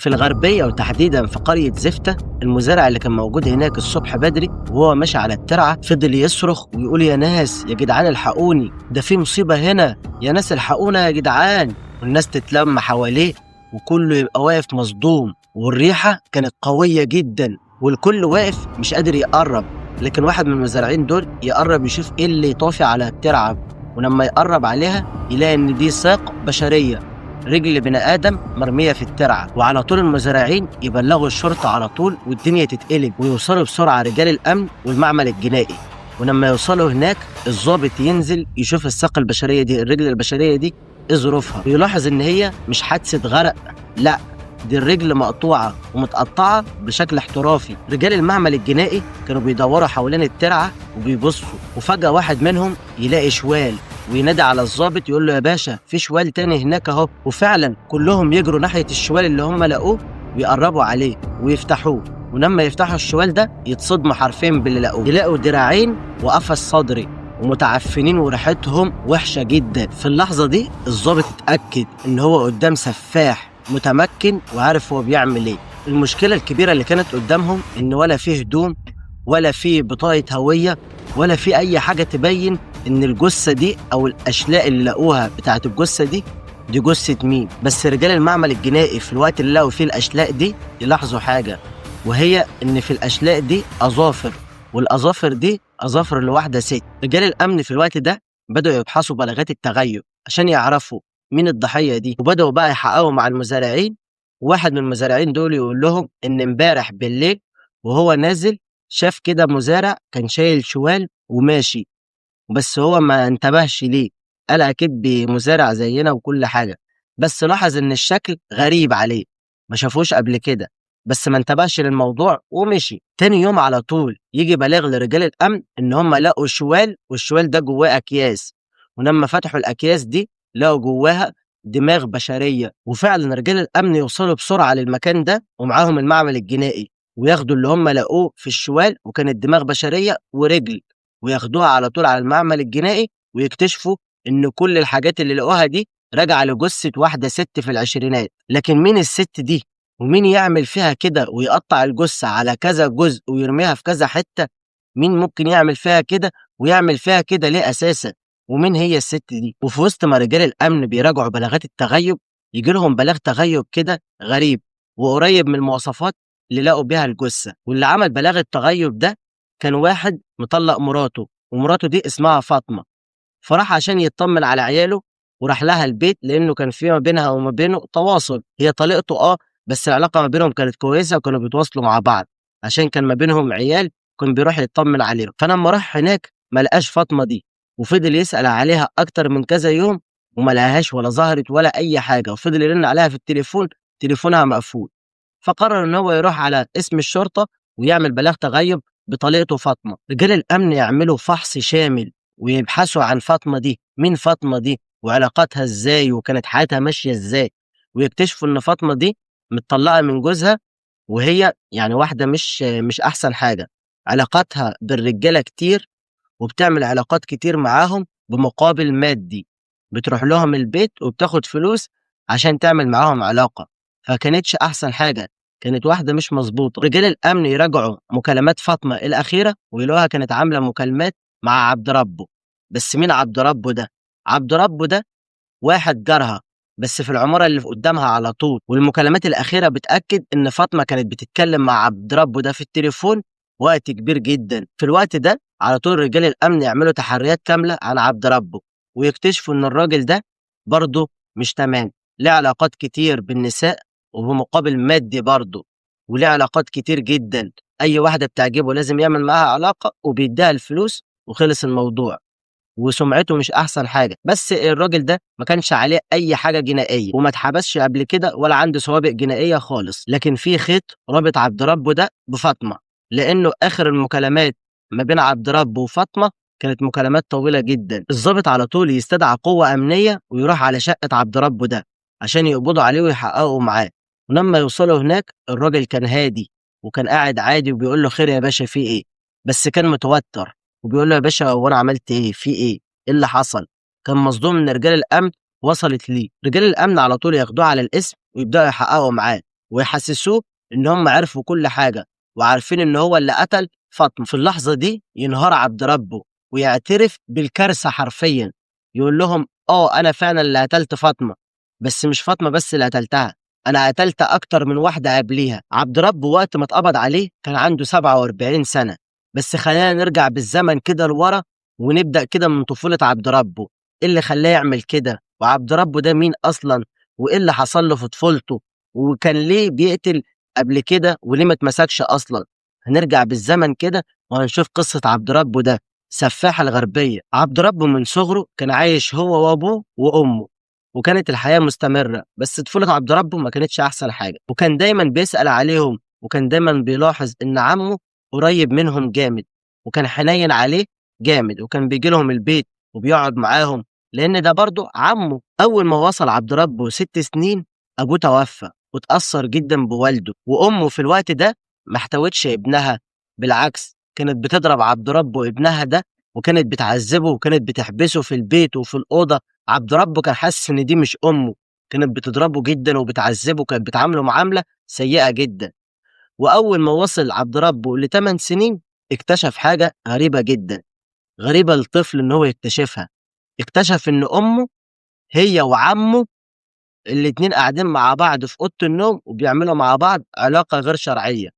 في الغربية وتحديدا في قرية زفتة، المزارع اللي كان موجود هناك الصبح بدري وهو ماشي على الترعة فضل يصرخ ويقول: يا ناس يا جدعان الحقوني، ده في مصيبة هنا، يا ناس الحقونا يا جدعان. والناس تتلم حواليه وكله يبقى واقف مصدوم، والريحة كانت قوية جدا والكل واقف مش قادر يقرب. لكن واحد من المزارعين دول يقرب يشوف ايه اللي طافي على الترعة، ولما يقرب عليها يلاقي ان دي ساق بشرية، رجل بني آدم مرمية في الترعة. وعلى طول المزارعين يبلغوا الشرطة على طول، والدنيا تتقلب ويوصلوا بسرعة رجال الأمن والمعمل الجنائي. ولما يوصلوا هناك الضابط ينزل يشوف الساق البشرية دي، الرجل البشرية دي ايه ظروفها، ويلاحظ ان هي مش حادثة غرق، لا دي الرجل مقطوعة ومتقطعة بشكل احترافي. رجال المعمل الجنائي كانوا بيدوروا حوالين الترعة وبيبصوا، وفجأة واحد منهم يلاقي شوال وينادي على الضابط يقول له: يا باشا في شوال تاني هناك اهو. وفعلا كلهم يجروا ناحية الشوال اللي هم لقوه ويقربوا عليه ويفتحوه، ولما يفتحوا الشوال ده يتصدموا حرفيا باللي لقوه، يلاقوا دراعين وقفص صدري ومتعفنين وريحتهم وحشة جدا. في اللحظة دي الضابط اتأكد ان هو قدام سفاح متمكن وعارف هو بيعمل ايه. المشكلة الكبيرة اللي كانت قدامهم ان ولا فيه هدوم ولا فيه بطاقة هوية ولا فيه اي حاجة تبين ان الجثة دي او الاشلاء اللي لقوها بتاعت الجثة دي دي جثة مين. بس رجال المعمل الجنائي في الوقت اللي لقوا فيه الاشلاء دي يلاحظوا حاجة، وهي ان في الاشلاء دي اظافر، والاظافر دي اظافر لواحدة ست. رجال الامن في الوقت ده بدأوا يبحثوا بلاغات التغيب عشان يعرفوا مين الضحية دي، وبدأوا بقى يحققوا مع المزارعين. واحد من المزارعين دول يقول لهم إن امبارح بالليل وهو نازل شاف كده مزارع كان شايل شوال وماشي، بس هو ما انتبهش ليه، قال أكيد بمزارع زينا وكل حاجة، بس لاحظ إن الشكل غريب عليه ما شافوش قبل كده، بس ما انتبهش للموضوع ومشي. تاني يوم على طول يجي بلاغ لرجال الأمن إن هم لقوا شوال، والشوال ده جواه أكياس، ولما فتحوا الأكياس دي لقوا جواها دماغ بشرية. وفعلا رجال الأمن يوصلوا بسرعة للمكان ده ومعاهم المعمل الجنائي، وياخدوا اللي هم لقوه في الشوال وكانت دماغ بشرية ورجل، وياخدوها على طول على المعمل الجنائي، ويكتشفوا إن كل الحاجات اللي لقوها دي راجعة لجثة واحدة ست في العشرينات. لكن مين الست دي؟ ومين يعمل فيها كده ويقطع الجثة على كذا جزء ويرميها في كذا حتة؟ مين ممكن يعمل فيها كده ويعمل فيها كده ليه أساسا؟ ومين هي الست دي؟ وفي وسط ما رجال الأمن بيراجعوا بلاغات التغيب يجي لهم بلاغ تغيب كده غريب وقريب من المواصفات اللي لقوا بيها الجثة. واللي عمل بلاغ التغيب ده كان واحد مطلق مراته، ومراته دي اسمها فاطمة، فراح عشان يطمن على عياله وراح لها البيت، لأنه كان في ما بينها وما بينه تواصل. هي طليقته بس العلاقة ما بينهم كانت كويسة وكانوا بيتواصلوا مع بعض عشان كان ما بينهم عيال، كان بيروح يطمن عليهم. فلما راح هناك ما لقاش فاطمة دي، وفضل يسأل عليها أكتر من كذا يوم وما لقاهاش ولا ظهرت ولا أي حاجة، وفضل يرن عليها في التليفون، تليفونها مقفول. فقرر إن هو يروح على اسم الشرطة ويعمل بلاغ تغيب بطليقته فاطمة. رجال الأمن يعملوا فحص شامل ويبحثوا عن فاطمة دي، مين فاطمة دي وعلاقاتها إزاي وكانت حياتها ماشية إزاي، ويكتشفوا إن فاطمة دي متطلقة من جوزها، وهي يعني واحدة مش أحسن حاجة، علاقاتها بالرجالة كتير وبتعمل علاقات كتير معاهم بمقابل مادي، بتروح لهم البيت وبتاخد فلوس عشان تعمل معاهم علاقة، فكانتش أحسن حاجة، كانت واحدة مش مظبوطة. رجال الأمن يراجعوا مكالمات فاطمة الأخيرة ويلاقوها كانت عاملة مكالمات مع عبد ربه. بس مين عبد ربه ده؟ عبد ربه ده واحد جارها بس في العمارة اللي قدامها على طول. والمكالمات الأخيرة بتأكد إن فاطمة كانت بتتكلم مع عبد ربه ده في التليفون وقت كبير جدا. في الوقت ده على طول رجال الأمن يعملوا تحريات كاملة عن عبد ربه، ويكتشفوا إن الراجل ده برضه مش تمام، ليه علاقات كتير بالنساء وبمقابل مادي برضه، وليه علاقات كتير جدا، أي واحدة بتعجبه لازم يعمل معاها علاقة وبيديها الفلوس وخلص الموضوع، وسمعته مش أحسن حاجة. بس الراجل ده ما كانش عليه أي حاجة جنائية وما اتحبسش قبل كده ولا عنده سوابق جنائية خالص. لكن في خيط رابط عبد ربه ده بفاطمة، لأنه آخر المكالمات ما بين عبد ربه وفاطمة كانت مكالمات طويلة جدا. الضابط على طول يستدعى قوة أمنية ويروح على شقة عبد ربه ده عشان يقبضوا عليه ويحققوا معاه. ولما يوصلوا هناك الراجل كان هادي وكان قاعد عادي وبيقول له خير يا باشا في إيه، بس كان متوتر وبيقول له يا باشا هو أنا عملت إيه، في إيه، إيه اللي حصل؟ كان مصدوم إن رجال الأمن وصلت ليه. رجال الأمن على طول ياخدوه على الاسم ويبدأوا يحققوا معاه، ويحسسوه إن هم عرفوا كل حاجة وعارفين إن هو اللي قتل فاطمة. في اللحظة دي ينهار عبد ربه ويعترف بالكارثة حرفيا، يقول لهم أنا فعلا اللي قتلت فاطمة، بس مش فاطمة بس اللي قتلتها، أنا قتلت أكتر من واحدة قبليها. عبد ربه وقت ما اتقبض عليه كان عنده 47 سنة. بس خلينا نرجع بالزمن كده لورا ونبدأ كده من طفولة عبد ربه. إيه اللي خلاه يعمل كده؟ وعبد ربه ده مين أصلا؟ وإيه اللي حصل له في طفولته؟ وكان ليه بيقتل قبل كده وليه ما اتمسكش أصلا؟ هنرجع بالزمن كده وهنشوف قصة عبد ربه ده سفاح الغربية. عبد ربه من صغره كان عايش هو وأبوه وأمه، وكانت الحياة مستمرة، بس طفولة عبد ربه ما كانتش أحسن حاجة، وكان دايما بيسأل عليهم، وكان دايما بيلاحظ إن عمه قريب منهم جامد، وكان حنين عليه جامد، وكان بيجي لهم البيت وبيقعد معاهم لأن ده برضه عمه. أول ما وصل عبد ربه 6 سنين أبوه توفى، وتأثر جدا بوالده، وأمه في الوقت ده ما احتوتش ابنها، بالعكس كانت بتضرب عبد ربه ابنها ده، وكانت بتعذبه وكانت بتحبسه في البيت وفي الأوضة. عبد ربه كان حاسس إن دي مش أمه، كانت بتضربه جدا وبتعذبه، كانت بتعامله معاملة سيئة جدا. وأول ما وصل عبد ربه ل8 سنين اكتشف حاجة غريبة جدا، غريبة للطفل إن هو يكتشفها. اكتشف إن أمه هي وعمه الاتنين قاعدين مع بعض في أوضة النوم وبيعملوا مع بعض علاقة غير شرعية.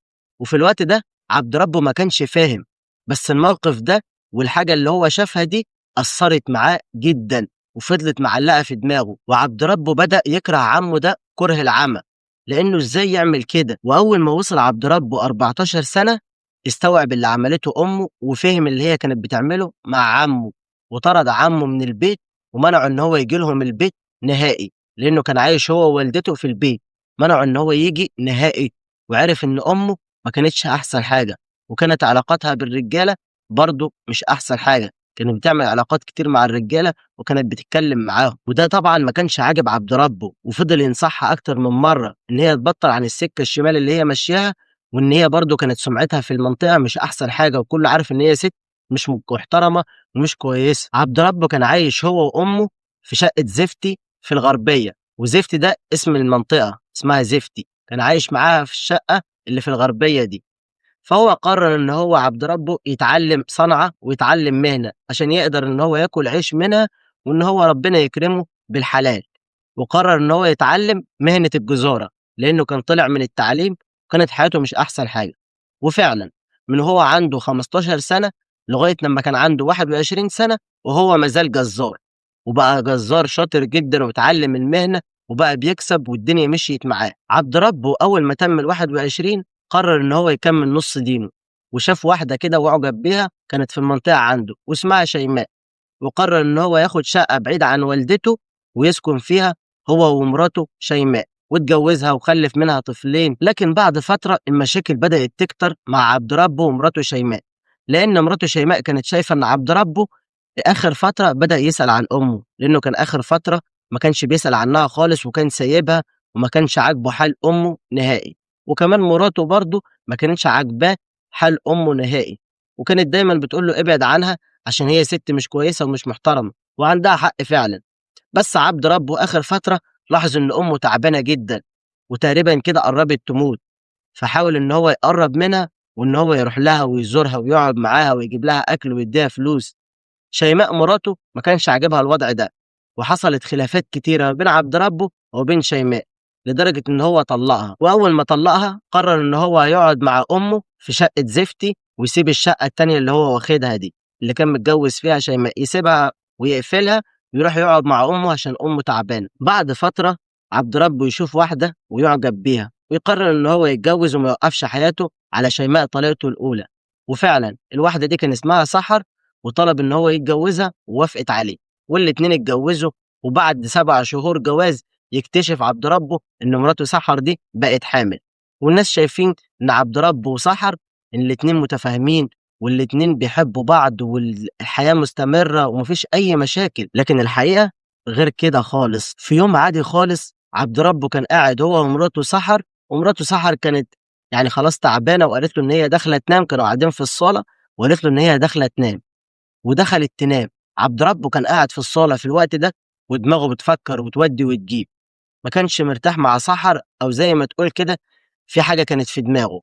وفي الوقت ده عبد ربه ما كانش فاهم، بس الموقف ده والحاجة اللي هو شافها دي أثرت معاه جدا وفضلت معلقة في دماغه. وعبد ربه بدأ يكره عمه ده كره العمى، لأنه إزاي يعمل كده. وأول ما وصل عبد ربه 14 سنة استوعب اللي عملته أمه وفهم اللي هي كانت بتعمله مع عمه، وطرد عمه من البيت ومنعه إن هو يجي لهم البيت نهائي، لأنه كان عايش هو ووالدته في البيت، منعه إن هو يجي نهائي. وعرف إن أمه ما كانتش أحسن حاجة، وكانت علاقاتها بالرجالة برضه مش أحسن حاجة، كانت بتعمل علاقات كتير مع الرجالة وكانت بتتكلم معاهم، وده طبعا ما كانش عاجب عبد ربه، وفضل ينصحها أكتر من مرة إن هي تبطل عن السكة الشمال اللي هي ماشياها، وإن هي برضه كانت سمعتها في المنطقة مش أحسن حاجة، وكله عارف إن هي ست مش محترمة ومش كويسة. عبد ربه كان عايش هو وأمه في شقة زفتي في الغربية، وزفتي ده اسم المنطقة اسمها زفتي، كان عايش معاها في الشقة اللي في الغربية دي. فهو قرر إن هو عبد ربه يتعلم صنعة ويتعلم مهنة عشان يقدر إن هو ياكل عيش منها، وإن هو ربنا يكرمه بالحلال. وقرر إن هو يتعلم مهنة الجزارة، لأنه كان طلع من التعليم وكانت حياته مش أحسن حاجة. وفعلا من هو عنده 15 سنة لغاية لما كان عنده 21 سنة وهو مازال جزار، وبقى جزار شاطر جدا وتعلم المهنة وبقى بيكسب والدنيا مشيت معاه. عبد ربه أول ما تم 21 قرر إن هو يكمل نص دينه، وشاف واحدة كده وأعجب بيها كانت في المنطقة عنده واسمها شيماء، وقرر إن هو ياخد شقة بعيدة عن والدته ويسكن فيها هو ومراته شيماء، واتجوزها وخلف منها طفلين. لكن بعد فترة المشاكل بدأت تكتر مع عبد ربه ومراته شيماء، لأن مراته شيماء كانت شايفة إن عبد ربه آخر فترة بدأ يسأل عن أمه، لأنه كان آخر فترة ما كانش بيسأل عنها خالص وكان سايبها وما كانش عاجبه حال أمه نهائي. وكمان مراته برضه ما كانتش عاجباه حال أمه نهائي، وكانت دايما بتقول له ابعد عنها عشان هي ست مش كويسة ومش محترمة، وعندها حق فعلا. بس عبد ربه آخر فترة لاحظ إن أمه تعبانة جدا وتقريبا كده قربت تموت، فحاول إن هو يقرب منها وإن هو يروح لها ويزورها ويقعد معاها ويجيب لها أكل ويديها فلوس. شيماء مراته ما كانش عاجبها الوضع ده، وحصلت خلافات كتيرة بين عبد ربه وبين شيماء لدرجة إن هو طلقها. وأول ما طلقها قرر إن هو يقعد مع أمه في شقة زفتي ويسيب الشقة التانية اللي هو واخدها دي اللي كان متجوز فيها شيماء، يسيبها ويقفلها ويروح يقعد مع أمه عشان أمه تعبانة. بعد فترة عبد ربه يشوف واحدة ويعجب بيها ويقرر إن هو يتجوز وما يوقفش حياته على شيماء طليقته الأولى. وفعلا الواحدة دي كان اسمها سحر، وطلب إن هو يتجوزها ووافقت عليه، والاتنين اتجوزوا. وبعد 7 شهور جواز يكتشف عبد ربه إن مراته سحر دي بقت حامل، والناس شايفين إن عبد ربه وسحر إن الاتنين متفاهمين والاتنين بيحبوا بعض والحياة مستمرة ومفيش أي مشاكل. لكن الحقيقة غير كده خالص. في يوم عادي خالص عبد ربه كان قاعد هو ومراته سحر، ومراته سحر كانت يعني خلاص تعبانة وقالت له إن هي داخلة تنام، كانوا قاعدين في الصالة وقالت له إن هي داخلة تنام، ودخلت تنام. عبد ربه كان قاعد في الصالة في الوقت ده ودماغه بتفكر وتودي وتجيب. ما كانش مرتاح مع سحر، أو زي ما تقول كده في حاجة كانت في دماغه.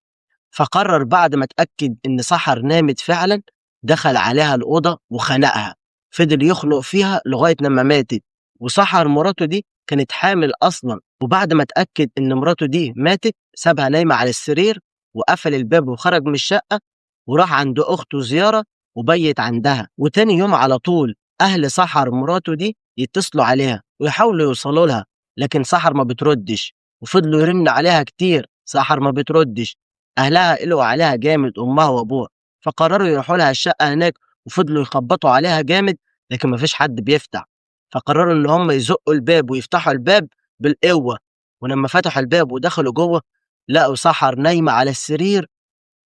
فقرر بعد ما اتأكد إن سحر نامت فعلا، دخل عليها الأوضة وخنقها، فضل يخنق فيها لغاية لما ماتت. وسحر مراته دي كانت حامل أصلا، وبعد ما اتأكد إن مراته دي ماتت سابها نايمة على السرير وقفل الباب وخرج من الشقة وراح عند أخته زيارة وبيت عندها. وتاني يوم على طول أهل سحر مراته دي يتصلوا عليها ويحاولوا يوصلوا لها، لكن سحر ما بتردش، وفضلوا يرن عليها كتير، سحر ما بتردش. أهلها قلقوا عليها جامد، أمها وأبوها، فقرروا يروحوا لها الشقة هناك وفضلوا يخبطوا عليها جامد، لكن ما فيش حد بيفتح. فقرروا إن هم يزقوا الباب ويفتحوا الباب بالقوة. ولما فتحوا الباب ودخلوا جوه لقوا سحر نايمة على السرير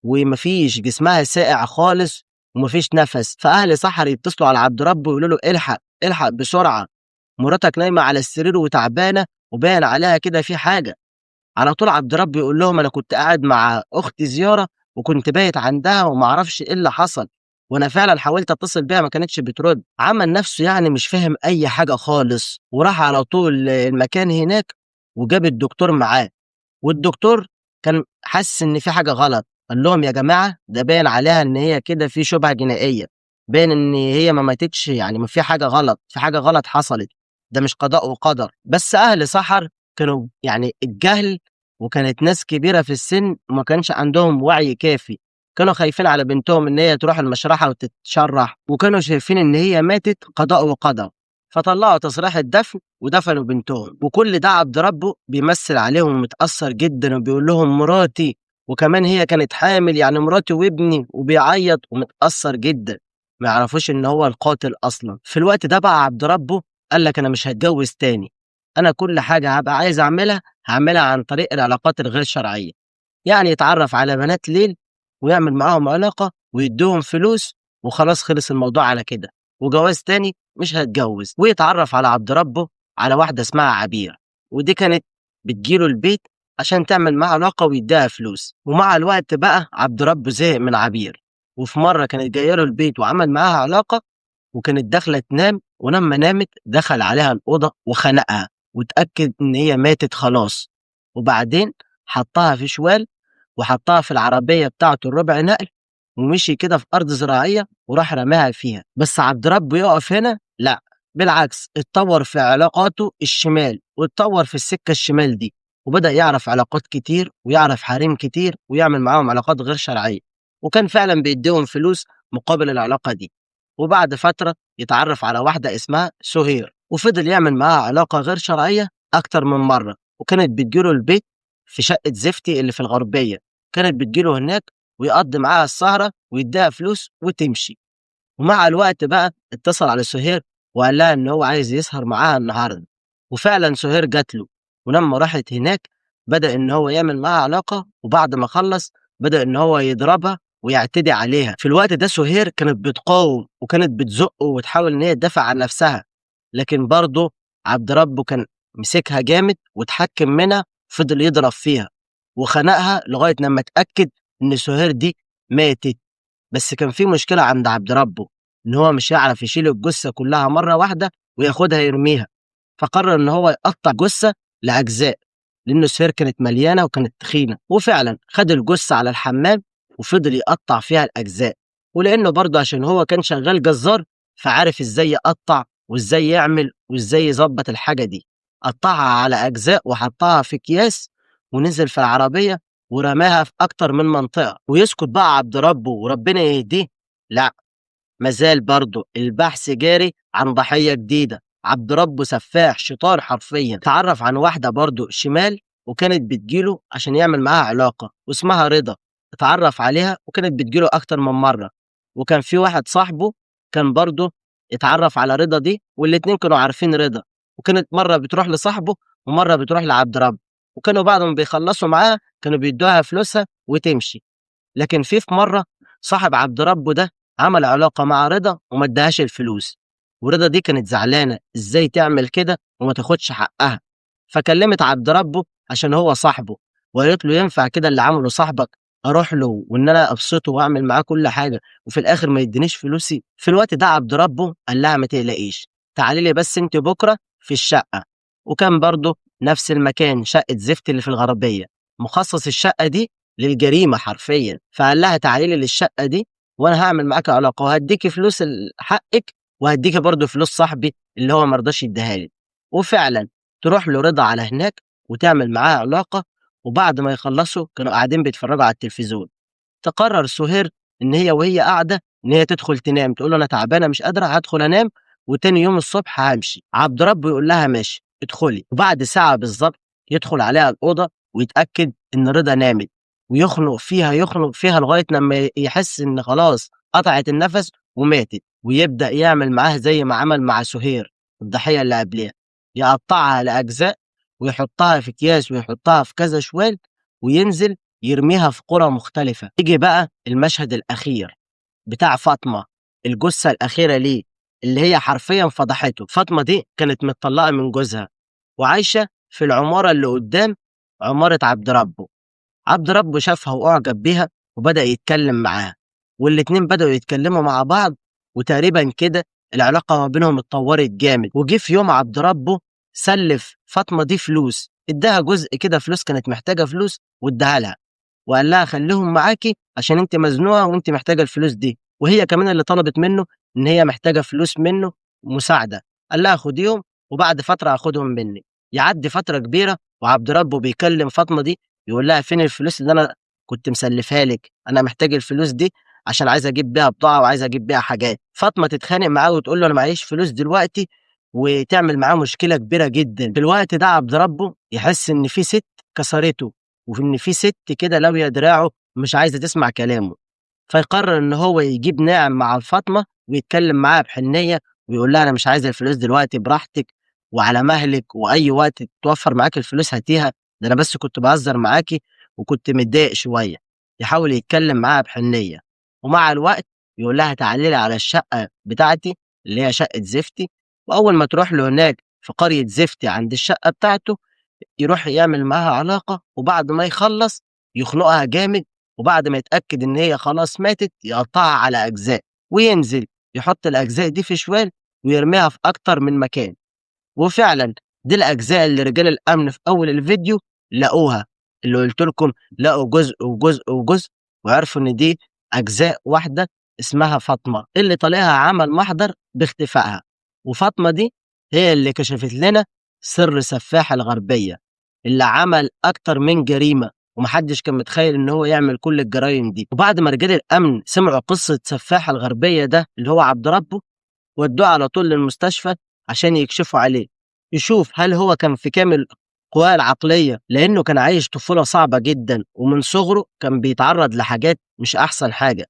ومفيش، جسمها ساقع خالص ومفيش نفس. فأهل سحر يتصلوا على عبد ربه ويقولوا له الحق الحق بسرعة، مراتك نايمة على السرير وتعبانة وباين عليها كده في حاجة. على طول عبد ربه يقول لهم أنا كنت قاعد مع أختي زيارة وكنت بايت عندها ومعرفش إيه اللي حصل، وأنا فعلا حاولت أتصل بيها ما كانتش بترد. عمل نفسه يعني مش فاهم أي حاجة خالص، وراح على طول المكان هناك وجاب الدكتور معاه. والدكتور كان حاسس إن في حاجة غلط، قال لهم يا جماعة ده باين عليها إن هي كده في شبهة جنائية، باين إن هي ما ماتتش، يعني ما في حاجة غلط، في حاجة غلط حصلت، ده مش قضاء وقدر. بس أهل سحر كانوا يعني الجهل، وكانت ناس كبيرة في السن وما كانش عندهم وعي كافي، كانوا خايفين على بنتهم إن هي تروح المشرحة وتتشرح، وكانوا شايفين إن هي ماتت قضاء وقدر، فطلعوا تصريح الدفن ودفنوا بنتهم. وكل ده عبد ربه بيمثل عليهم ومتأثر جدا وبيقول لهم مراتي، وكمان هي كانت حامل، يعني مراتي وابني، وبيعيط ومتأثر جدا، ما يعرفوش إن هو القاتل أصلا. في الوقت ده بقى عبد ربه قال لك أنا مش هتجوز تاني، أنا كل حاجة هبقى عايز أعملها هعملها عن طريق العلاقات الغير شرعية، يعني يتعرف على بنات ليل ويعمل معاهم علاقة ويدوهم فلوس وخلاص، خلص الموضوع على كده، وجواز تاني مش هتجوز. ويتعرف على عبد ربه على واحدة اسمها عبير، ودي كانت بتجيله البيت عشان تعمل معاه علاقة ويديها فلوس. ومع الوقت بقى عبد ربه زهق من عبير، وفي مرة كانت جاية له البيت وعمل معاها علاقة، وكانت داخلة تنام، ولما نامت دخل عليها الأوضة وخنقها وتأكد إن هي ماتت خلاص. وبعدين حطها في شوال وحطها في العربية بتاعته الربع نقل، ومشي كده في أرض زراعية وراح رماها فيها. بس عبد ربه يقف هنا؟ لا، بالعكس اتطور في علاقاته الشمال، واتطور في السكة الشمال دي، وبدأ يعرف علاقات كتير ويعرف حريم كتير ويعمل معاهم علاقات غير شرعية، وكان فعلا بيديهم فلوس مقابل العلاقة دي. وبعد فترة يتعرف على واحدة اسمها سهير، وفضل يعمل معاها علاقة غير شرعية أكتر من مرة، وكانت بتجيله البيت في شقة زفتي اللي في الغربية، كانت بتجيله هناك ويقضي معاها السهرة ويديها فلوس وتمشي. ومع الوقت بقى اتصل على سهير وقال لها إن هو عايز يسهر معاها النهاردة، وفعلا سهير جات له. ولما راحت هناك بدأ إن هو يعمل معاها علاقة، وبعد ما خلص بدأ إن هو يضربها ويعتدي عليها. في الوقت ده سهير كانت بتقاوم وكانت بتزقه وتحاول إن هي تدافع عن نفسها، لكن برضه عبد ربه كان مسكها جامد وتحكم منها، فضل يضرب فيها وخنقها لغاية لما اتأكد إن سهير دي ماتت. بس كان في مشكلة عند عبد ربه، إن هو مش هيعرف يشيل الجثة كلها مرة واحدة وياخدها يرميها، فقرر إن هو يقطع جثة لأجزاء، لأن سهير كانت مليانة وكانت تخينة. وفعلا خد الجثة على الحمام وفضل يقطع فيها الأجزاء، ولأنه برضه عشان هو كان شغال جزار فعارف إزاي يقطع وإزاي يعمل وإزاي يظبط الحاجة دي. قطعها على أجزاء وحطها في أكياس ونزل في العربية ورماها في أكتر من منطقة. ويسكت بقى عبد ربه وربنا يهديه؟ لا، مازال برضه البحث جاري عن ضحية جديدة. عبد ربه سفاح شيطان حرفيا. تعرف عن واحدة برضه شمال وكانت بتجيله عشان يعمل معاها علاقة واسمها رضا، اتعرف عليها وكانت بتجيله أكتر من مرة. وكان في واحد صاحبه كان برضه اتعرف على رضا دي، والاتنين كانوا عارفين رضا، وكانت مرة بتروح لصاحبه ومرة بتروح لعبد ربه، وكانوا بعد ما بيخلصوا معاها كانوا بيدوها فلوسها وتمشي. لكن في مرة صاحب عبد ربه ده عمل علاقة مع رضا وما اداهاش الفلوس، ورضا دي كانت زعلانة ازاي تعمل كده وما تاخدش حقها، فكلمت عبد ربه عشان هو صاحبه وقالت له ينفع كده اللي عمله صاحبك؟ اروح له وان انا ابسطه واعمل معاه كل حاجه وفي الاخر ما يدينيش فلوسي؟ في الوقت ده عبد ربه قال لها ما تقلقيش، تعالي لي بس انت بكره في الشقه. وكان برضه نفس المكان شقة زفت اللي في الغربية، مخصص الشقة دي للجريمة حرفيا. فقال لها تعالي لي للشقة دي وأنا هعمل معاك علاقة وهديكي فلوس حقك وهديكي برضه فلوس صاحبي اللي هو مرضاش يديها لي. وفعلا تروح له رضا على هناك وتعمل معاه علاقة. وبعد ما يخلصوا كانوا قاعدين بيتفرجوا على التلفزيون. تقرر سهير إن هي وهي قاعدة إن هي تدخل تنام، تقول له أنا تعبانة مش قادرة هدخل أنام وتاني يوم الصبح همشي. عبد ربه يقول لها ماشي ادخلي. وبعد ساعة بالظبط يدخل عليها الأوضة ويتأكد إن رضا نامت، ويخنق فيها يخنق فيها لغاية لما يحس إن خلاص قطعت النفس وماتت، ويبدأ يعمل معاها زي ما عمل مع سهير الضحية اللي قبلها، يقطعها لأجزاء ويحطها في أكياس ويحطها في كذا شوال وينزل يرميها في قرى مختلفة. يجي بقى المشهد الأخير بتاع فاطمة، الجثة الأخيرة ليه اللي هي حرفيا فضحته. فاطمة دي كانت متطلقة من جوزها وعايشة في العمارة اللي قدام عمارة عبد ربه. عبد ربه شافها وأعجب بيها وبدأ يتكلم معاها، والاتنين بدأوا يتكلموا مع بعض، وتقريبا كده العلاقة ما بينهم اتطورت جامد. وجه في يوم عبد ربه سلف فاطمة دي فلوس، اداها جزء كده فلوس، كانت محتاجة فلوس واداها لها، وقال لها خليهم معاكي عشان انت مزنوقة وانت محتاجة الفلوس دي. وهي كمان اللي طلبت منه ان هي محتاجة فلوس منه مساعدة، قال لها خديهم وبعد فترة هاخدهم مني. يعدي فترة كبيرة وعبد ربه بيكلم فاطمة دي يقول لها فين الفلوس اللي انا كنت مسلفها لك، انا محتاج الفلوس دي عشان عايز اجيب بيها بضاعة وعايز اجيب بيها حاجات. فاطمة تتخانق معاه وتقول له انا معيش فلوس دلوقتي، وتعمل معاه مشكلة كبيرة جدا. في الوقت ده عبد ربه يحس ان في ست كسرته، وان في ست كده لاوية دراعه مش عايزة تسمع كلامه، فيقرر ان هو يجيب ناعم مع فاطمة ويتكلم معاها بحنية ويقول لها انا مش عايز الفلوس دلوقتي، براحتك وعلى مهلك، واي وقت توفر معاك الفلوس هاتيها، ده انا بس كنت بهزر معاكي وكنت متضايق شوية. يحاول يتكلم معاها بحنية، ومع الوقت يقول لها تعالي لي على الشقة بتاعتي اللي هي شقة زفتي. وأول ما تروح له هناك في قرية زفتي عند الشقة بتاعته يروح يعمل معاها علاقة، وبعد ما يخلص يخنقها جامد، وبعد ما يتأكد إن هي خلاص ماتت يقطعها على أجزاء وينزل يحط الأجزاء دي في شوال ويرميها في أكتر من مكان. وفعلا دي الأجزاء اللي رجال الأمن في أول الفيديو لقوها، اللي قلت لكم لقوا جزء وجزء وجزء، وعرفوا إن دي أجزاء واحدة اسمها فاطمة اللي طليقها عمل محضر باختفائها. وفاطمة دي هي اللي كشفت لنا سر سفاح الغربية اللي عمل أكتر من جريمة ومحدش كان متخيل إن هو يعمل كل الجرايم دي. وبعد ما رجال الأمن سمعوا قصة سفاح الغربية ده اللي هو عبد ربه، ودوه على طول للمستشفى عشان يكشفوا عليه، يشوف هل هو كان في كامل قواه العقلية، لأنه كان عايش طفولة صعبة جدا ومن صغره كان بيتعرض لحاجات مش أحسن حاجة،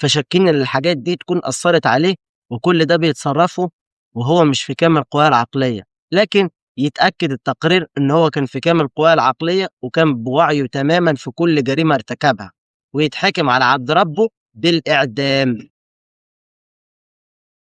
فشاكين إن الحاجات دي تكون أثرت عليه، وكل ده بيتصرفه وهو مش في كامل قواه العقلية. لكن يتأكد التقرير إن هو كان في كامل قواه العقلية وكان بوعيه تماما في كل جريمة ارتكبها، ويتحكم على عبد ربه بالإعدام.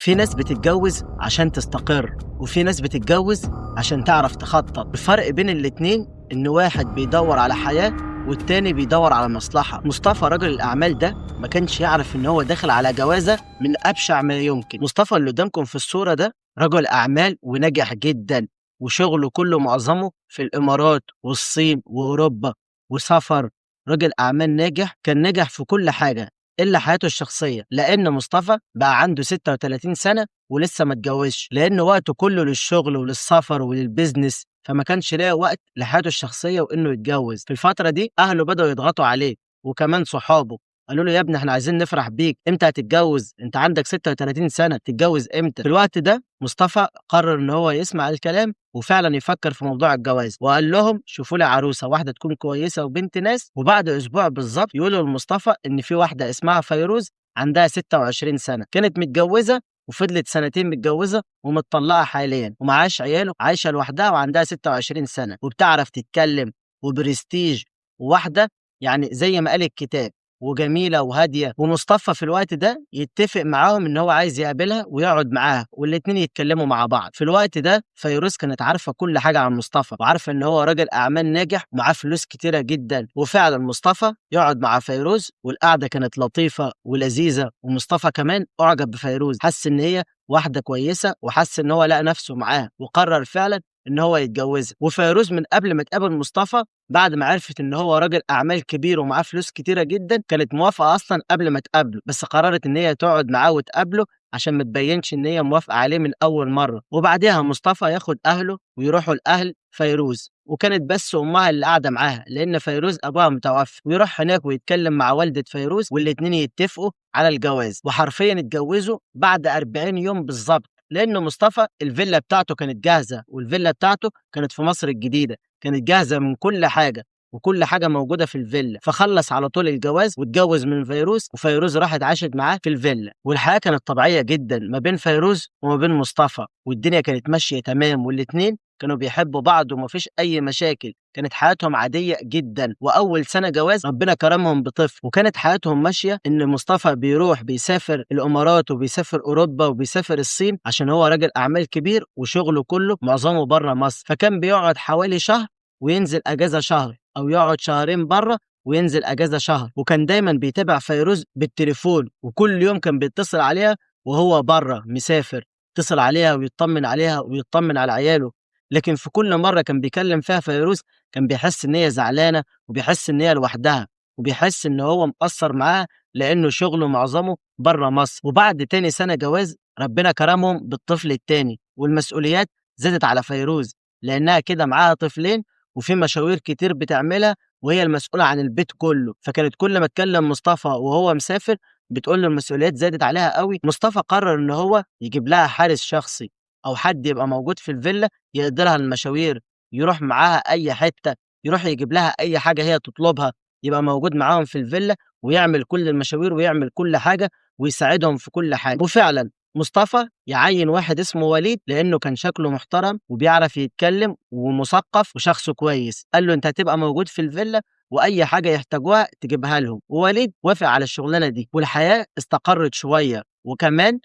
في ناس بتتجوز عشان تستقر، وفي ناس بتتجوز عشان تعرف تخطط. الفرق بين الاتنين إن واحد بيدور على حياة والتاني بيدور على مصلحة. مصطفى رجل الأعمال ده ما كانش يعرف إن هو داخل على جوازة من أبشع ما يمكن. مصطفى اللي قدامكم في الصورة ده رجل أعمال ونجح جدا، وشغله كله معظمه في الإمارات والصين وأوروبا وسفر. رجل أعمال ناجح، كان ناجح في كل حاجة إلا حياته الشخصية، لأن مصطفى بقى عنده 36 سنة ولسه ما اتجوزش، لأن وقته كله للشغل وللسفر وللبزنس، فما كانش لاقي وقت لحياته الشخصية وإنه يتجوز. في الفترة دي أهله بدأوا يضغطوا عليه، وكمان صحابه قالوا له يا ابني احنا عايزين نفرح بيك، امتى هتتجوز؟ انت عندك 36 سنة، تتجوز امتى؟ في الوقت ده مصطفى قرر ان هو يسمع الكلام وفعلا يفكر في موضوع الجواز، وقال لهم شوفوا لي عروسة واحدة تكون كويسة وبنت ناس. وبعد اسبوع بالظبط يقولوا لمصطفى ان في واحدة اسمها فيروز عندها 26 سنة، كانت متجوزة وفضلت سنتين متجوزة ومتطلقة حاليا ومعاش عياله، عايشة لوحدها وعندها 26 سنة وبتعرف تتكلم وبرستيج، وواحدة يعني زي ما قال الكتاب، وجميلة وهادية. ومصطفى في الوقت ده يتفق معاهم إن هو عايز يقابلها ويقعد معاها والاتنين يتكلموا مع بعض. في الوقت ده فيروز كانت عارفة كل حاجة عن مصطفى، وعارفة إن هو راجل أعمال ناجح ومعاه فلوس كتيرة جدا. وفعلا مصطفى يقعد مع فيروز، والقعدة كانت لطيفة ولذيذة، ومصطفى كمان أعجب بفيروز، حس إن هي واحدة كويسة وحس إن هو لقى نفسه معاها، وقرر فعلا إن هو يتجوزها. وفيروز من قبل ما تقابل مصطفى، بعد ما عرفت إن هو راجل أعمال كبير ومعاه فلوس كتيرة جدًا، كانت موافقة أصلًا قبل ما تقابله، بس قررت إن هي تقعد معاه وتقابله عشان ما تبينش إن هي موافقة عليه من أول مرة. وبعديها مصطفى ياخد أهله ويروحوا لأهل فيروز، وكانت بس أمها اللي قاعدة معاها لأن فيروز أبوها متوفي، ويروح هناك ويتكلم مع والدة فيروز والاتنين يتفقوا على الجواز. وحرفيًا اتجوزوا بعد 40 يوم بالظبط، لأن مصطفى الفيلا بتاعته كانت جاهزة، والفيلا بتاعته كانت في مصر الجديدة، كانت جاهزة من كل حاجة وكل حاجة موجودة في الفيلا. فخلص على طول الجواز واتجوز من فيروز، وفيروز راحت عاشت معاه في الفيلا. والحياة كانت طبيعية جدا ما بين فيروز وما بين مصطفى، والدنيا كانت ماشية تمام، والاتنين كانوا بيحبوا بعض ومفيش أي مشاكل، كانت حياتهم عادية جدا. وأول سنة جواز ربنا كرمهم بطفل، وكانت حياتهم ماشية إن مصطفى بيروح بيسافر الإمارات وبيسافر أوروبا وبيسافر الصين عشان هو راجل أعمال كبير وشغله كله معظمه بره مصر، فكان بيقعد حوالي شهر وينزل أجازة شهر، أو يقعد شهرين بره وينزل أجازة شهر. وكان دايما بيتابع فيروز بالتليفون، وكل يوم كان بيتصل عليها وهو بره مسافر، يتصل عليها ويطمن عليها ويطمن على عياله. لكن في كل مرة كان بيكلم فيها فيروز كان بيحس إن هي زعلانة، وبيحس إن هي لوحدها، وبيحس إن هو مقصر معاها لأنه شغله معظمه بره مصر. وبعد تاني سنة جواز ربنا كرمهم بالطفل التاني، والمسؤوليات زادت على فيروز لأنها كده معاها طفلين وفي مشاوير كتير بتعملها وهي المسؤولة عن البيت كله. فكانت كل ما تكلم مصطفى وهو مسافر بتقول له المسؤوليات زادت عليها قوي. مصطفى قرر إن هو يجيب لها حارس شخصي أو حد يبقى موجود في الفيلا يقضي لها المشاوير، يروح معاها أي حتة، يروح يجيب لها أي حاجة هي تطلبها، يبقى موجود معاهم في الفيلا ويعمل كل المشاوير ويعمل كل حاجة ويساعدهم في كل حاجة. وفعلا مصطفى يعين واحد اسمه وليد لأنه كان شكله محترم وبيعرف يتكلم ومثقف وشخص كويس، قال له أنت هتبقى موجود في الفيلا وأي حاجة يحتاجوها تجيبها لهم. ووليد وافق على الشغلانة دي، والحياة استقرت شوية. وكمان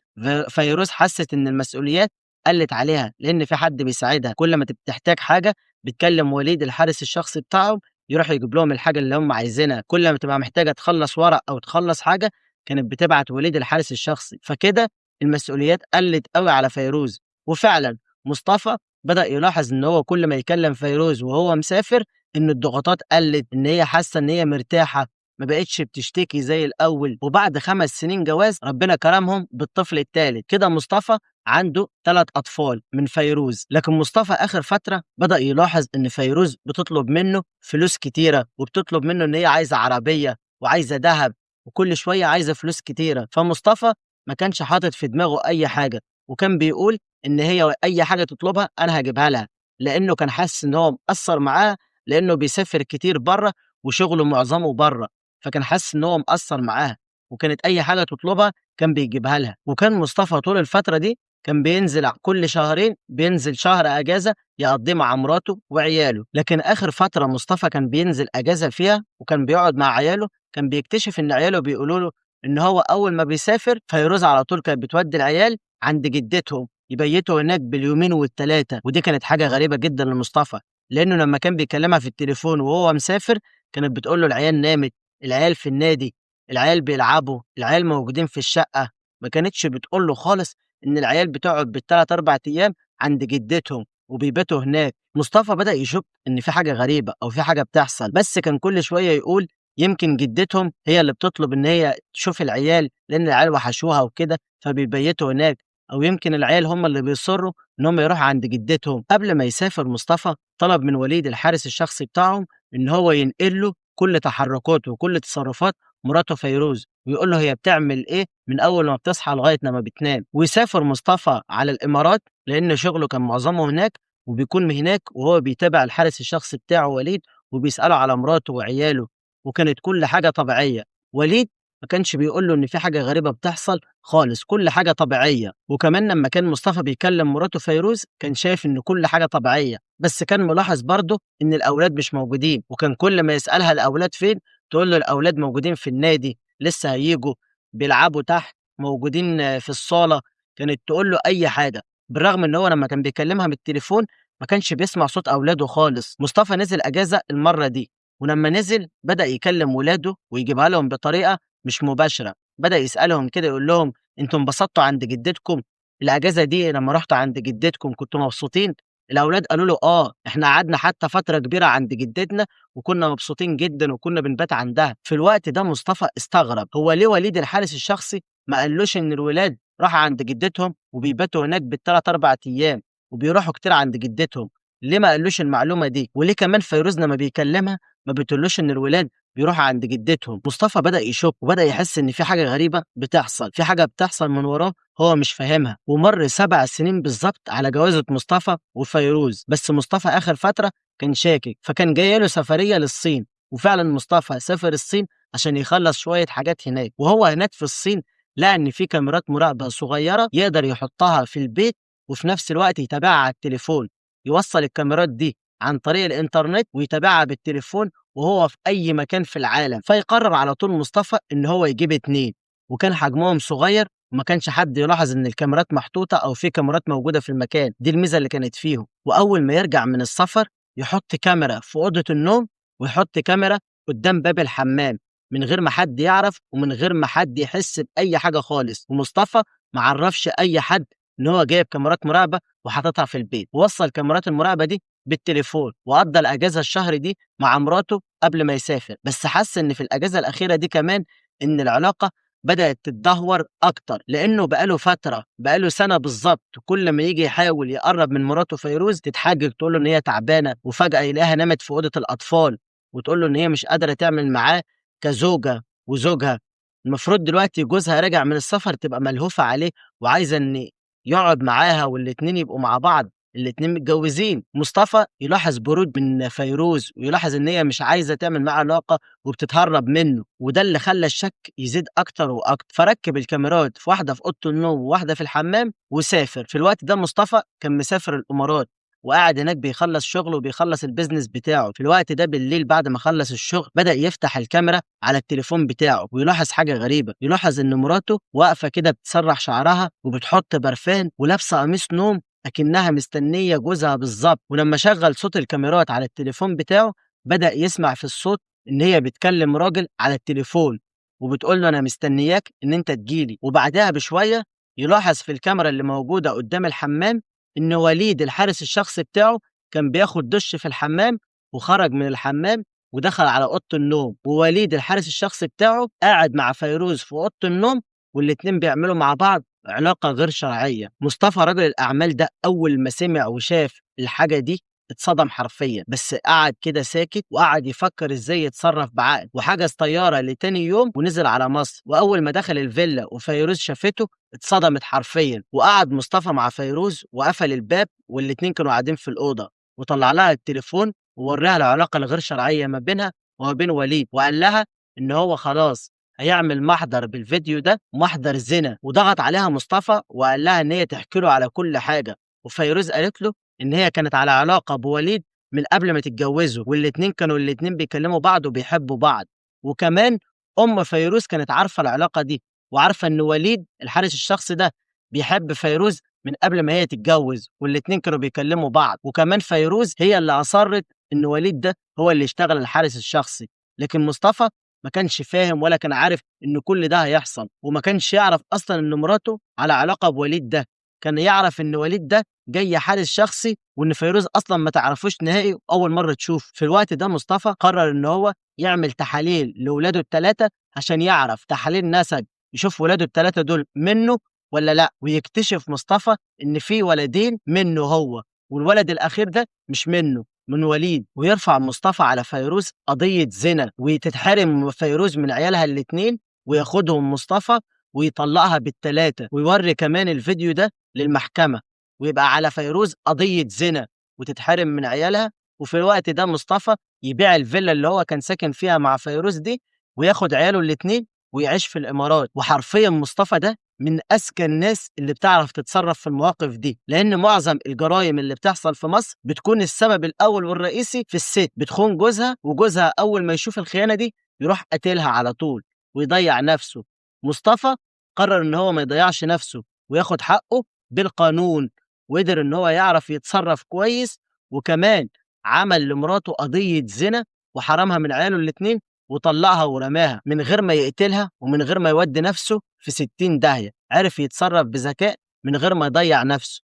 فيروز حست إن المسؤوليات قلت عليها لأن في حد بيساعدها، كل ما تحتاج حاجة بتكلم وليد الحارس الشخصي بتاعهم يروح يجيب لهم الحاجة اللي هم عايزينها، كل ما تبقى محتاجة تخلص ورق أو تخلص حاجة كانت بتبعت وليد الحارس الشخصي. فكده المسؤوليات قلت قوي على فيروز. وفعلا مصطفى بدأ يلاحظ إن هو كل ما يكلم فيروز وهو مسافر إن الضغوطات قلت، إن هي حاسة إن هي مرتاحة، ما بقتش بتشتكي زي الأول. وبعد 5 سنين جواز ربنا كرمهم بالطفل الثالث. كده مصطفى عنده 3 أطفال من فيروز. لكن مصطفى آخر فترة بدأ يلاحظ إن فيروز بتطلب منه فلوس كتيرة، وبتطلب منه إن هي عايزة عربية وعايزة ذهب، وكل شوية عايزة فلوس كتيرة. فمصطفى ما كانش حاطط في دماغه أي حاجة، وكان بيقول إن هي أي حاجة تطلبها أنا هجيبها لها، لأنه كان حاسس إن هو مقصر معاها لأنه بيسافر كتير بره وشغله معظمه بره، فكان حاسس إن هو مقصر معاها، وكانت أي حاجة تطلبها كان بيجيبها لها. وكان مصطفى طول الفترة دي كان بينزل كل شهرين، بينزل شهر أجازة يقضيه مع مراته وعياله. لكن آخر فترة مصطفى كان بينزل أجازة فيها وكان بيقعد مع عياله، كان بيكتشف إن عياله بيقولوا له إن هو أول ما بيسافر فيروز على طول كانت بتودي العيال عند جدتهم يبيتوا هناك باليومين والتلاتة. ودي كانت حاجة غريبة جدا لمصطفى، لأنه لما كان بيكلمها في التليفون وهو مسافر كانت بتقول له العيال نامت، العيال في النادي، العيال بيلعبوا، العيال موجودين في الشقة. ما كانتش بتقول له خالص إن العيال بتقعد بالتلات أربع أيام عند جدتهم وبيباتوا هناك. مصطفى بدأ يشك إن في حاجة غريبة أو في حاجة بتحصل، بس كان كل شوية يقول يمكن جدتهم هي اللي بتطلب إن هي تشوف العيال لأن العيال وحشوها وكده فبيبيتوا هناك، أو يمكن العيال هم اللي بيصروا إن هم يروحوا عند جدتهم. قبل ما يسافر مصطفى طلب من وليد الحارس الشخصي بتاعهم إن هو ينقل له كل تحركاته وكل تصرفات مراته فيروز، ويقول له هي بتعمل إيه من أول ما بتصحى لغاية لما بتنام. ويسافر مصطفى على الإمارات لأن شغله كان معظمه هناك، وبيكون هناك وهو بيتابع الحارس الشخصي بتاعه وليد وبيسأله على مراته وعياله، وكانت كل حاجة طبيعية. وليد ما كانش بيقول له إن في حاجة غريبة بتحصل خالص، كل حاجة طبيعية. وكمان لما كان مصطفى بيكلم مراته فيروز كان شايف إن كل حاجة طبيعية، بس كان ملاحظ برضه إن الأولاد مش موجودين، وكان كل ما يسألها الأولاد فين تقول له الأولاد موجودين في النادي، لسه هيجوا، بيلعبوا تحت، موجودين في الصالة. كانت تقول له أي حاجة، بالرغم إن هو لما كان بيكلمها بالتليفون ما كانش بيسمع صوت أولاده خالص. مصطفى نزل أجازة المرة دي، ولما نزل بدأ يكلم ولاده ويجيبها لهم بطريقة مش مباشرة. بدأ يسألهم كده يقول لهم انتوا انبسطتوا عند جدتكم الأجازة دي؟ لما رحتوا عند جدتكم كنتوا مبسوطين؟ الأولاد قالوا له آه، إحنا قعدنا حتى فترة كبيرة عند جدتنا وكنا مبسوطين جدًا وكنا بنبات عندها. في الوقت ده مصطفى استغرب، هو ليه وليد الحارس الشخصي ما قالوش إن الولاد راحوا عند جدتهم وبيباتوا هناك بال3، 4 أيام وبيروحوا كتير عند جدتهم؟ ليه ما قالوش المعلومة دي؟ وليه كمان فيروز لما بيكلمها ما بتقولوش إن الولاد بيروحوا عند جدتهم؟ مصطفى بدأ يشك وبدأ يحس إن في حاجة غريبة بتحصل، في حاجة بتحصل من وراه هو مش فاهمها. ومر 7 سنين بالظبط على جوازة مصطفى وفيروز، بس مصطفى آخر فترة كان شاكك، فكان جاي له سفرية للصين، وفعلا مصطفى سافر الصين عشان يخلص شوية حاجات هناك. وهو هناك في الصين لقى إن في كاميرات مراقبة صغيرة يقدر يحطها في البيت وفي نفس الوقت يتابعها على التليفون، يوصل الكاميرات دي عن طريق الإنترنت ويتابعها بالتليفون وهو في أي مكان في العالم. فيقرر على طول مصطفى إن هو يجيب 2، وكان حجمهم صغير وما كانش حد يلاحظ إن الكاميرات محطوطة أو في كاميرات موجودة في المكان، دي الميزة اللي كانت فيهم. وأول ما يرجع من السفر يحط كاميرا في أوضة النوم ويحط كاميرا قدام باب الحمام من غير ما حد يعرف ومن غير ما حد يحس بأي حاجة خالص. ومصطفى ما عرفش أي حد إن هو جايب كاميرات مراقبة وحاططها في البيت، ووصل كاميرات المراقبة دي بالتليفون، وقضى الأجازة الشهر دي مع مراته قبل ما يسافر. بس حس إن في الأجازة الأخيرة دي كمان إن العلاقة بدأت تتدهور أكتر، لأنه بقاله فترة، بقاله سنة بالظبط، كل ما يجي يحاول يقرب من مراته فيروز تتحجج تقول له إن هي تعبانة، وفجأة يلاقيها نامت في أوضة الأطفال وتقول له إن هي مش قادرة تعمل معاه كزوجة وزوجها. المفروض دلوقتي جوزها راجع من السفر تبقى ملهوفة عليه وعايزة إن يقعد معاها والاتنين يبقوا مع بعض، الاتنين متجوزين. مصطفى يلاحظ برود من فيروز ويلاحظ إن هي مش عايزة تعمل معاه علاقة وبتتهرب منه، وده اللي خلى الشك يزيد أكتر وأكتر. فركب الكاميرات في واحدة في أوضة النوم وواحدة في الحمام وسافر. في الوقت ده مصطفى كان مسافر الإمارات وقاعد هناك بيخلص شغله وبيخلص ال business بتاعه. في الوقت ده بالليل بعد ما خلص الشغل بدأ يفتح الكاميرا على التليفون بتاعه ويلاحظ حاجة غريبة، يلاحظ إن مراته واقفة كده بتسرح شعرها وبتحط برفان ولابسة قميص نوم أكنها مستنية جوزها بالظبط. ولما شغل صوت الكاميرات على التليفون بتاعه بدأ يسمع في الصوت إن هي بتكلم راجل على التليفون وبتقول له أنا مستنياك إن أنت تجيلي. وبعدها بشوية يلاحظ في الكاميرا اللي موجودة قدام الحمام إن وليد الحارس الشخصي بتاعه كان بياخد دش في الحمام وخرج من الحمام ودخل على أوضة النوم، ووليد الحارس الشخصي بتاعه قاعد مع فيروز في أوضة النوم والاتنين بيعملوا مع بعض علاقة غير شرعية. مصطفى رجل الأعمال ده أول ما سمع وشاف الحاجة دي اتصدم حرفيا، بس قعد كده ساكت وقعد يفكر ازاي يتصرف بعقل، وحجز طيارة لتاني يوم ونزل على مصر. وأول ما دخل الفيلا وفيروز شافته اتصدمت حرفيا، وقعد مصطفى مع فيروز وقفل الباب والاتنين كانوا قاعدين في الأوضة، وطلع لها التليفون ووريها العلاقة الغير شرعية ما بينها وما بين وليد، وقال لها إن هو خلاص هيعمل محضر بالفيديو ده، محضر زنا. وضغط عليها مصطفى وقال لها إن هي تحكي له على كل حاجة، وفيروز قالت له إن هي كانت على علاقة بوليد من قبل ما تتجوزه، والاتنين كانوا الاتنين بيكلموا بعض وبيحبوا بعض. وكمان أم فيروز كانت عارفة العلاقة دي وعارفة إن وليد الحارس الشخصي ده بيحب فيروز من قبل ما هي تتجوز، والاتنين كانوا بيكلموا بعض. وكمان فيروز هي اللي أصرت إن وليد ده هو اللي يشتغل الحارس الشخصي، لكن مصطفى ما كانش فاهم ولا كان عارف إن كل ده هيحصل، وما كانش يعرف أصلا إن مراته على علاقة بوليد ده. كان يعرف إن وليد ده جاي حارس شخصي وإن فيروز أصلا ما تعرفوش نهائي وأول مرة تشوف. في الوقت ده مصطفى قرر إن هو يعمل تحاليل لولاده الثلاثة عشان يعرف تحاليل نسج، يشوف ولاده الثلاثة دول منه ولا لا. ويكتشف مصطفى إن في ولدين منه هو، والولد الأخير ده مش منه، من وليد. ويرفع مصطفى على فيروز قضية زنا، وتتحرم فيروز من عيالها الاتنين، وياخدهم مصطفى ويطلقها بالتلاتة، ويوري كمان الفيديو ده للمحكمة، ويبقى على فيروز قضية زنا وتتحرم من عيالها. وفي الوقت ده مصطفى يبيع الفيلا اللي هو كان ساكن فيها مع فيروز دي، وياخد عياله الاتنين ويعيش في الإمارات. وحرفيا مصطفى ده من أذكى الناس اللي بتعرف تتصرف في المواقف دي، لأن معظم الجرائم اللي بتحصل في مصر بتكون السبب الأول والرئيسي في الست بتخون جوزها، وجوزها أول ما يشوف الخيانة دي يروح قاتلها على طول ويضيع نفسه. مصطفى قرر إن هو ما يضيعش نفسه وياخد حقه بالقانون، وقدر إن هو يعرف يتصرف كويس، وكمان عمل لمراته قضية زنا وحرمها من عياله الاتنين وطلقها ورماها من غير ما يقتلها ومن غير ما يودي نفسه في 60 داهية. عرف يتصرف بذكاء من غير ما يضيع نفسه.